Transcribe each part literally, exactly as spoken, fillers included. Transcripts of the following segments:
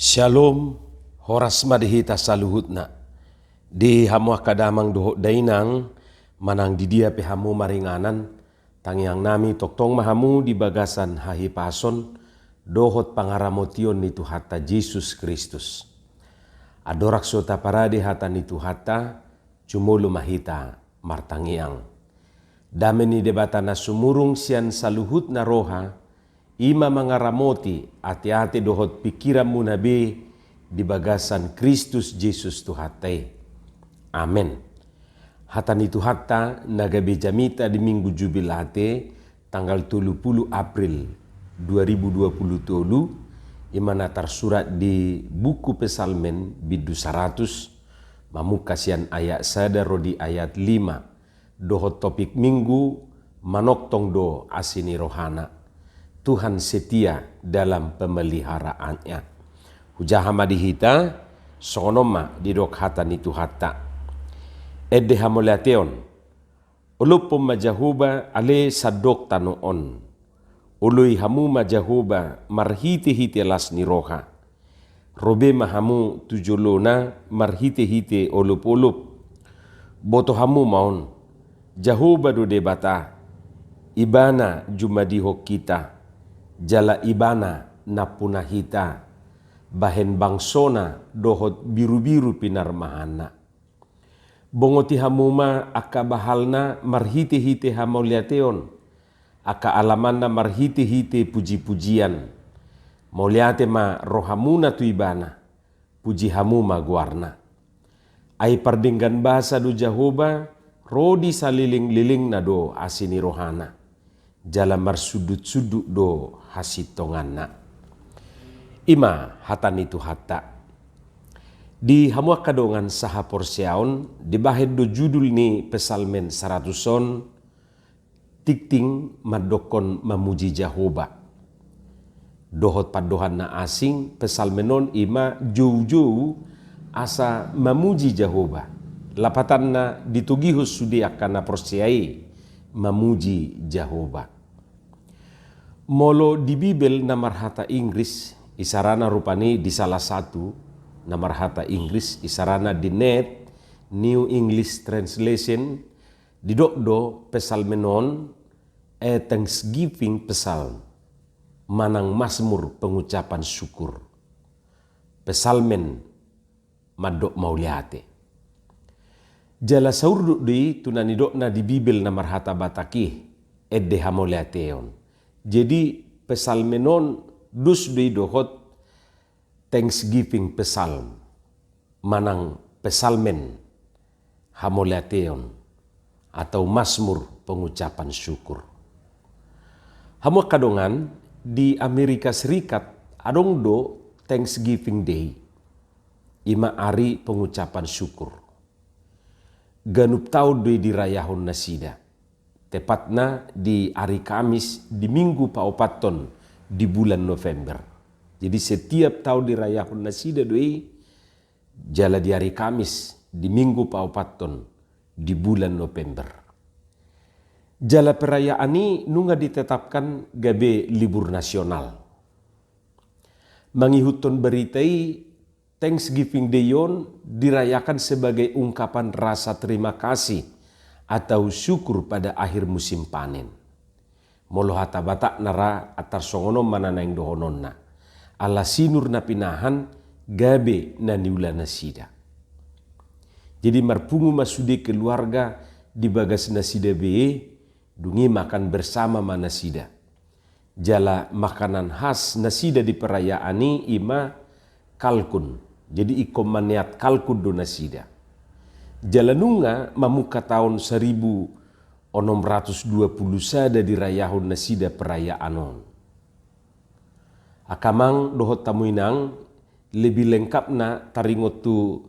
Shalom, horas ma di hita saluhutna. Di hamu angka damang dohot dainang, manang di dia pe hamu maringanan, tangiangnami tongtong ma hamu di bagasan hahipason dohot pangaramotion ni Tuhanta Jesus Kristus. Andorang so taparade hata ni Tuhanta, jumolo ma hita martangiang. Dame ni Debata na sumurung sian saluhutna roha, i ma mangaramoti ateate dohot pingkiranmuna be di bagasan Kristus Jesus Tuhanta i. Amen. Hata ni Tuhanta na gabe jamita di Minggu Jubilate, tanggal tolu pulu April dua ribu dua pulu tolu, i ma na tarsurat di buku Psalmen bindu saratus, mamungka sian ayat sada ro di ayat lima, dohot topik Minggu, manongtong do asi ni rohana. Tuhan setia dalam pemeliharaannya. Hujaha ma di hita, songon on ma didok hata ni Tuhanta. Ende hamauliateon. Olophon ma Jahowa ale sandok tano on. Oloi hamu ma Jahowa marhitehite las ni roha. Ro be ma hamu tu jolona marhitehite olopolop. Boto hamu ma on, Jahowa do Debata, Ibana jumadihon hita, jala Ibana nampuna hita, bahen bangsona dohot birubiru pinarmahanna. Bongoti hamu ma angka bahalna marhitehite hamauliateon, angka alamanna marhitehite pujipujian. Mauliate ma rohamuna tu Ibana, puji hamu ma goarna. Ai pardenggan basa do Jahowa, ro di salelenglelengna do asi ni rohana. Jala marsundutsundut do hasintonganna. I ma hata ni Tuhanta. Di hamu angka dongan sahaporseaon, dibahen do judul ni Psalmen saratus on, tingting mandokkon mamuji Jahowa. Dohot pandohan na asing, Psalmen on i ma joujou asa mamuji Jahowa. Lapatanna ditogihon sude angka na porsea i mamuji Jahowa. Molo di Bibel na marhata Inggris, isarana rupani di salah satu na marhata Inggris, isarana di net, New English Translation, didok do Psalmen on, a thanksgiving psalm, manang masmur pengucapan syukur. Psalmen mandok mauliate. Jala saurduk do i tu na nidokna di Bibel na marhata Batak i, ende hamauliateon. Jadi Psalmen on dos do i dohot thanksgiving psalm, manang psalmen hamauliateon, atau masmur pengucapan syukur. Hamu angka dongan, di Amerika Serikat adong do Thanksgiving Day, i ma ari pengucapan syukur. Ganup taon do i dirayahon nasida. Tepatna di ari Kamis di minggu paopathon di bulan November. Jadi setiap taon dirayahon nasida do i jala di ari Kamis di minggu paopathon di bulan November. Jala perayaan i nunga ditetapkan gabe libur nasional. Mangihuthon berita i, Thanksgiving Day on dirayakan sebagai ungkapan rasa terima kasih atau syukur pada akhir musim panen. Molo hata Batakna ra, antar songon on ma na naeng dohononna. Ala sinur na pinahan, gabe na niula nasida. Jadi marpungu ma sude keluarga di bagas nasida be, dung i makan bersama ma nasida. Jala makanan khas nasida di perayaan i i ma kalkun. Jadi ingkon maneat kalkun do nasida. Jala nunga mamungka taon saribu onom ratus dua pulu sada dirayahon nasida perayaan on. Angka amang dohot hamu inang, lebih lengkapna taringot tu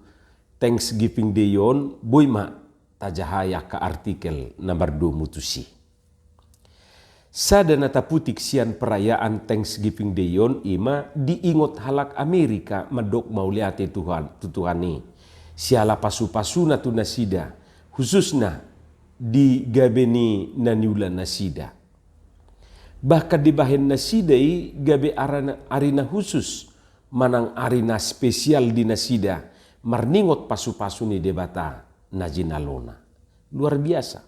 Thanksgiving Day on, boi ma tajahai angka artikel na mardomu tusi. Sada na taputik sian perayaan Thanksgiving Day on i ma diingot halak Amerika mandok mauliate Tuhan, tu Tuhan i. Siala pasupasuna tu nasida, khususna di gabe ni na niula nasida. Bahkan dibahen nasida i gabe arana, ari na khusus, manang ari na spesial di nasida marningot pasu-pasu ni Debata na jinalona. Luar biasa.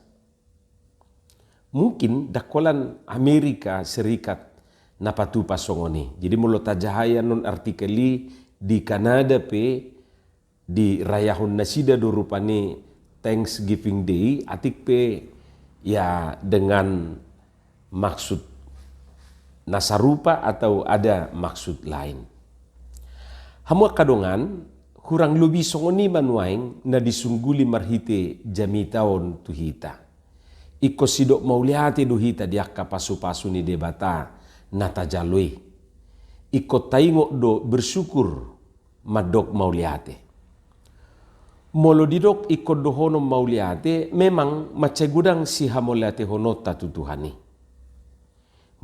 Mungkin ndang holan Amerika Serikat na patupa songon i. Jadi molo tajahai annon artikel i, di Kanada pe dirayahon nasida do rupani Thanksgiving Day, atik pe ya dengan maksud na sarupa atau ada maksud lain. Hamu angka dongan, hurang lobi songon i ma nuaeng na disungguli marhite jamita on tu hita. Ingkon sidok mauliate do hita di angka pasu-pasu ni Debata na tajalo i. Ingkon taingot do bersyukur mandok mauliate. Molo didok ingkon dohonon mauliate, memang mansai godang sihamauliatehononta tu Tuhan i.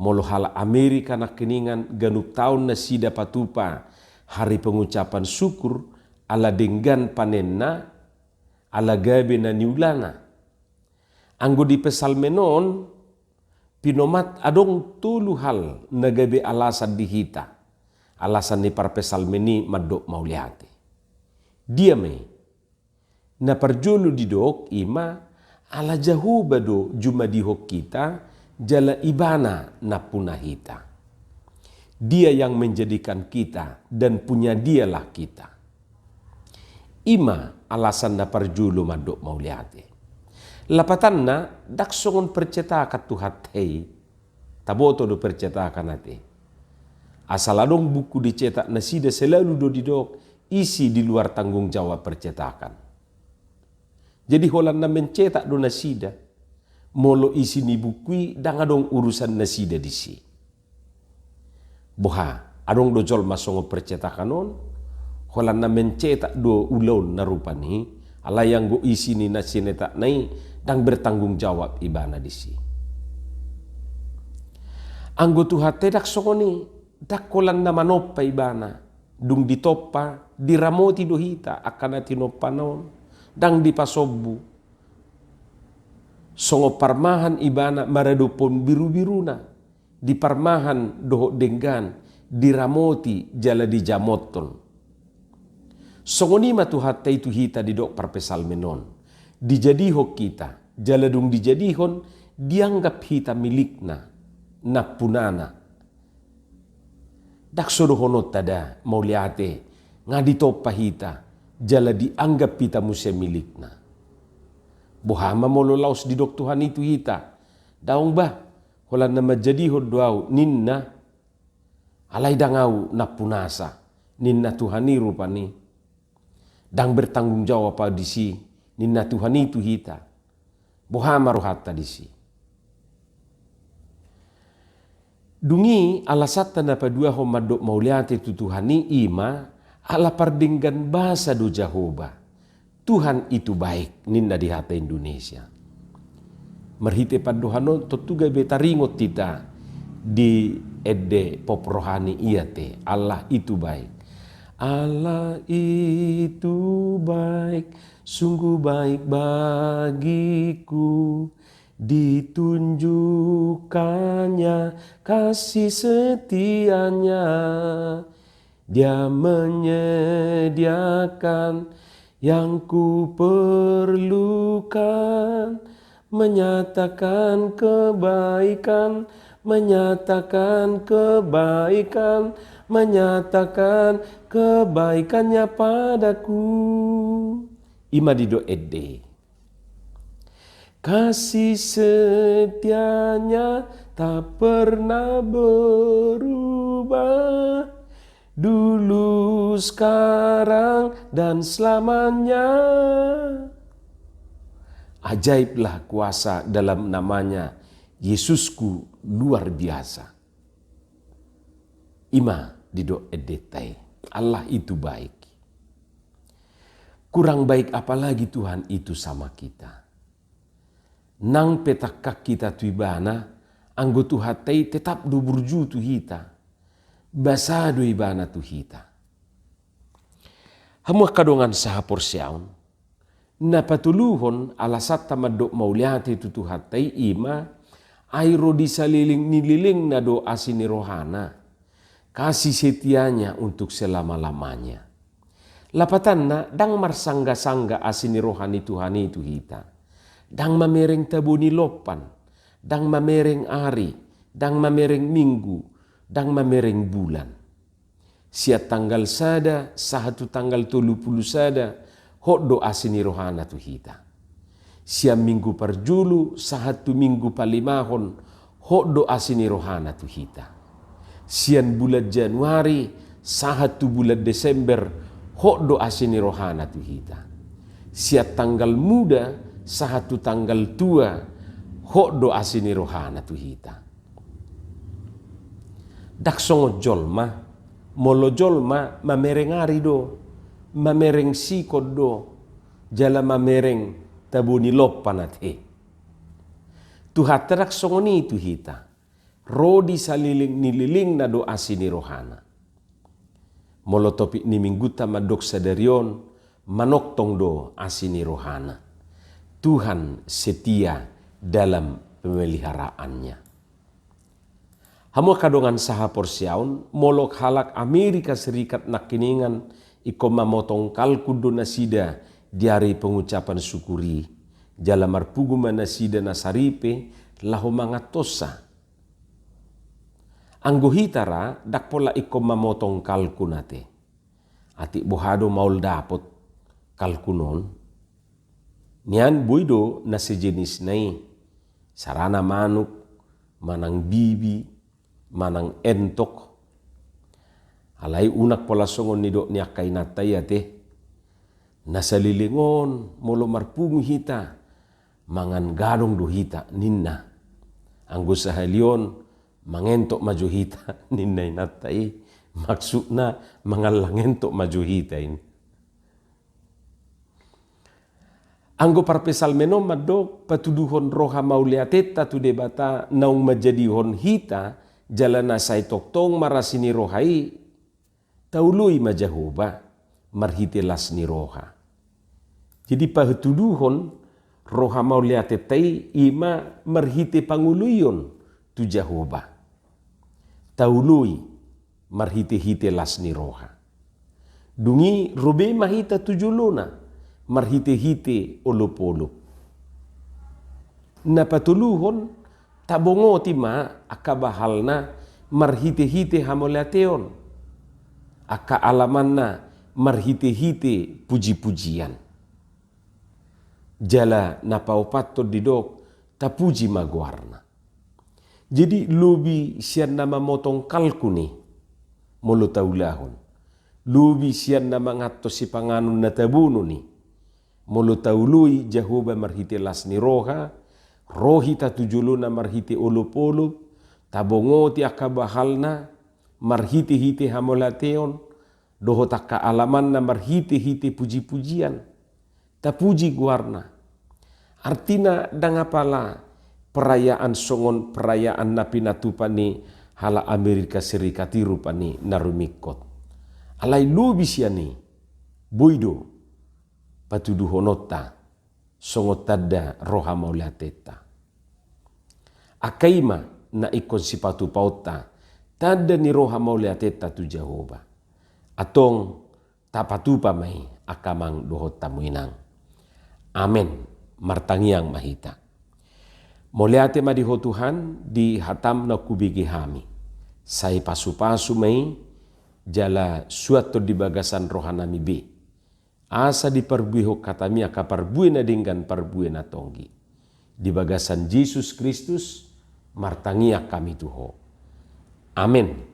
Molo halak Amerika nangkiningan ganup taon nasida patupa hari pengucapan syukur ala denggan panenna, ala gabe na niulana. Anggo di Psalmen on, pinomat adong tolu hal na gabe alasan di hita, alasan ni parpsalmen i mandok mauliate. Dia ma i? Na parjolo didok i ma ala Jahowa do jumadihon hita, jala Ibana nampuna hita. Dia yang menjadikan kita dan punya Dialah kita. I ma alasan na parjolo mandok mauliate. Lapatanna, ndang songon percetakan Tuhanta i. Taboto do percetakan ate. Asal adong buku dicetak nasida selalu do didok isi di luar tanggung jawab percetakan. Jadi holan na mencetak do nasida. Molo isi ni buku i ndang adong urusan nasida disi. Boha, adong do jolma songon percetakan on, holan na mencetak do ulaon na rupani, alai anggo isi ni na sinetakna i ndang bertanggung jawab ibana disi. Anggo Tuhanta i ndang songon i, ndang holan na manompa ibana, dung ditompa, diramoti do hita angka na tinompana on, ndang dipasombu. Songon parmahan ibana maradophon birubiruna, di parmahan dohot denggan, diramoti jala dijamothon. Songon i ma Tuhanta i tu hita didok parpsalmen on. Dijadihon hita, jala dung dijadihon, dianggap hita milikna, nampunana. Ndang so dohononta da mauliate, nga ditompa hita, jala dianggap hita muse milikna. Boha ma molo laos didok Tuhan i tu hita, daong bah, holan na manjadihon do ahu, ninna. Alai ndang ahu nampunasa, ninna Tuhan i rupani. Ndang bertanggung jawab ahu disi, ninna Tuhan i tu hita. Boha ma rohanta disi? Dung i alasanta na paduahon mandok mauliate tu Tuhan i, i ma ala pardenggan basa do Jahowa. Tuhan itu baik, ninna di hata Indonesia. Marhite pandohan on tontu gabe taringot hita di ende pop rohani i ate, Allah itu baik. Allah itu baik, sungguh baik bagiku, ditunjukkannya kasih setianya. Dia menyediakan yang kuperlukan, menyatakan kebaikan, menyatakan kebaikan, menyatakan kebaikannya padaku. I ma didok ende. Kasih setianya tak pernah berubah, dulu, sekarang, dan selamanya. Ajaiblah kuasa dalam namanya, Yesusku luar biasa. I ma didok endenta i, Allah itu baik. Kurang baik apa lagi Tuhan itu sama kita? Nang pe tangkas hita tu Ibana, anggo Tuhanta i tetap do burju tu hita. Basa do Ibana tu hita. Hamu angka dongan sahaporseaon, na patoluhon alasanta mandok mauliate tu Tuhanta i, i ma ai ro di saleleng ni lelengna do asi ni rohana. Kasih setianya untuk selama-lamanya. Lapatanna, ndang marsangga-sangga asi ni roha ni Tuhan i tu hita. Ndang mamereng tabo ni lompan, ndang mamereng ari, ndang mamereng minggu, ndang mamereng bulan. Sian tanggal sada sahat tu tanggal tolu pulu sada, hot do asi ni rohana tu hita. Sian minggu parjolo sahat tu minggu palimahon, hot do asi ni rohana tu hita. Sian bulan Januari sahat tu bulan Desember, hot do asi ni rohana tu hita. Sian tanggal muda sahat tu tanggal tua, hot do asi ni rohana tu hita. Ndang songon jolma, molo jolma mamereng ari do, mamereng sikon do, jala mamereng tabo ni lompan ate. Tuhanta ndang songon i tu hita. Ro di saliling ni lilingna do asi ni rohana. Molo topik ni minggunta mandok sadari on, manongtong do asi ni rohana. Tuhan setia dalam pemeliharaannya. Hamu angka dongan sahaporseaon, molo halak Amerika Serikat nangkiningan ingkon mamotong kalkun do nasida di ari pengucapan syukur i, jala marpungu ma nasida na saripe laho mangantonsa. Anggo hita ra, ndang pola ingkon mamotong kalkun ate. Atik boha do maol dapot kalkun on? Nian boi do na sejenisna i, sarana manuk, manang bibi, manang entok. Alai unang pola songon nidok ni angka inanta i ate. Na saliling on molo marpungu hita, mangan gadong do hita, ninna. Anggo sahali on, mangentok ma jo hita, ninna inanta i. Maksudna, mangallang entok ma jo hita i. Anggo parpsalmen on mandok patuduhon roha mauliatenta tu Debata naung manjadihon hita jala na sai tongtong marasi ni roha i, taoloi ma Jahowa marhite las ni roha. Jadi patuduhon roha mauliatenta i ima marhite pangoloion tu Jahowa. Taoloi marhite-hite las ni roha. Dung i ro be ma hita tu jolona marhite-hite olop-olop. Na patoluhon, tabongoti ma angka bahalna marhite-hite hamauliateon, angka alamanna marhite-hite puji-pujian. Jala na paopathon didok, tapuji ma goarna. Jadi lobi sian na mamotong kalkun i molo taulahon, lobi sian na manganton sipanganon na tabonon i molo taoloi Jahowa marhite las ni roha, ro hita tu jolona marhite olop-olop, tabongoti angka bahalna marhite-hite hamauliateon, dohot angka alamanna marhite-hite puji-pujian. Tapuji goarna. Artina ndang apala perayaan songon perayaan na pinatupa ni halak Amerika Serikat i rupani na rumingkot. Alai lobi sian i, boi do patuduhononta songon tanda roha mauliatenta. Angka i ma na ingkon sipatupaonta tanda ni roha mauliatenta tu Jahowa. Antong tapatupa ma i angka amang dohot hamu inang. Amen. Martangiang ma hita. Mauliate ma di Ho Tuhan di hataM naung hubege hami. Sai pasu-pasu ma i jala suanhon di bagasan rohanami be. Asa diparbuehon hataMi angka parbue na denggan, parbue na tonggi. Di bagasan Jesus Kristus martangiang hami tu Ho. Amen.